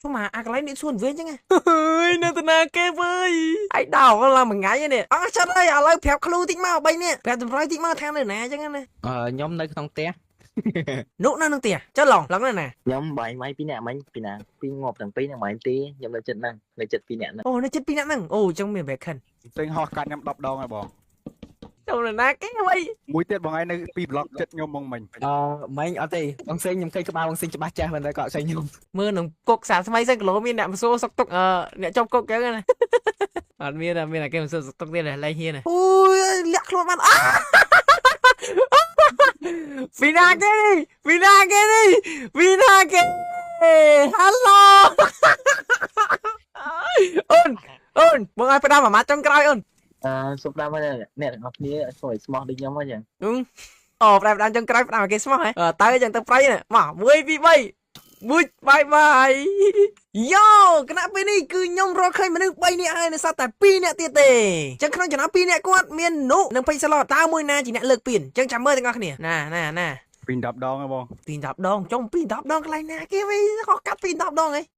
ជុំអាកន្លែងនេះសួនវិញចឹងហើយនៅតាណាគេវើយឯដោឡើងមួយថ្ងៃនេះអត់ចិត្តហើយឥឡូវប្រាប់ clue តិចមកបីនេះប្រាប់តម្រុយតិចមកថានៅណាចឹងណា អឺខ្ញុំនៅក្នុងផ្ទះ នោះនៅនឹងផ្ទះចុះឡងឡងនៅណា ខ្ញុំបាយម៉ៃពីរនាក់មិញពីណាពីរងាប់ទាំងពីរហ្នឹងបាយទីខ្ញុំនៅចិត្តហ្នឹងនៅចិត្តពីរនាក់ហ្នឹង អូនៅចិត្តពីរនាក់ហ្នឹងអូចឹងមាន bacon សេងហោះកាត់ខ្ញុំ10ដងហើយបង ចូលនៅណាគេអ្វី មួយទៀតបងឯងនៅពីប្លុកចិត្តខ្ញុំបងមិញ អឺមិញអត់ទេបងសេងខ្ញុំឃើញក្បាលបងសេងច្បាស់ចាស់ប៉ុន្តែគាត់អត់ឃើញខ្ញុំ មើលនឹងគុកសាថ្មីសិនគីឡូមានអ្នកមកសួរសុកទុកអឺអ្នកជាប់គុកចឹងណាអត់មានមានតែគេមកសួរសុកទុកទៀតលែងហ៊ានអូយលាក់ខ្លួនបានអាពីណាគេនេះពីណាគេនេះពីណាគេ Hello អូនអូនបងឲ្យផ្ដាំមួយម៉ាត់ចុងក្រោយអូន អឺសុំតាមអ្នកអ្នកទាំងអស់គ្នាឲ្យស្មោះដូចខ្ញុំហ្នឹងចឹង អូផ្ដាំផ្ដាំចុងក្រោយផ្ដាំឲ្យគេស្មោះហ៎ទៅចឹងទៅប្រៃណាមក1 2 3មួយ bye bye យោគណៈពេលនេះគឺខ្ញុំរកឃើញមនុស្ស3នាក់ហើយនៅសល់តែ2នាក់ទៀតទេចឹងក្នុងចំណោម2នាក់គាត់មាននុនិងពេជ្រស្លតតើមួយណាជាអ្នកលើកពានចឹងចាំមើលទាំងអស់គ្នាណាណាណា ពី10ដងហើយបង ពី10ដងចុងពី10ដងកន្លែងណាគេវិញខកកាត់ពី10ដងហី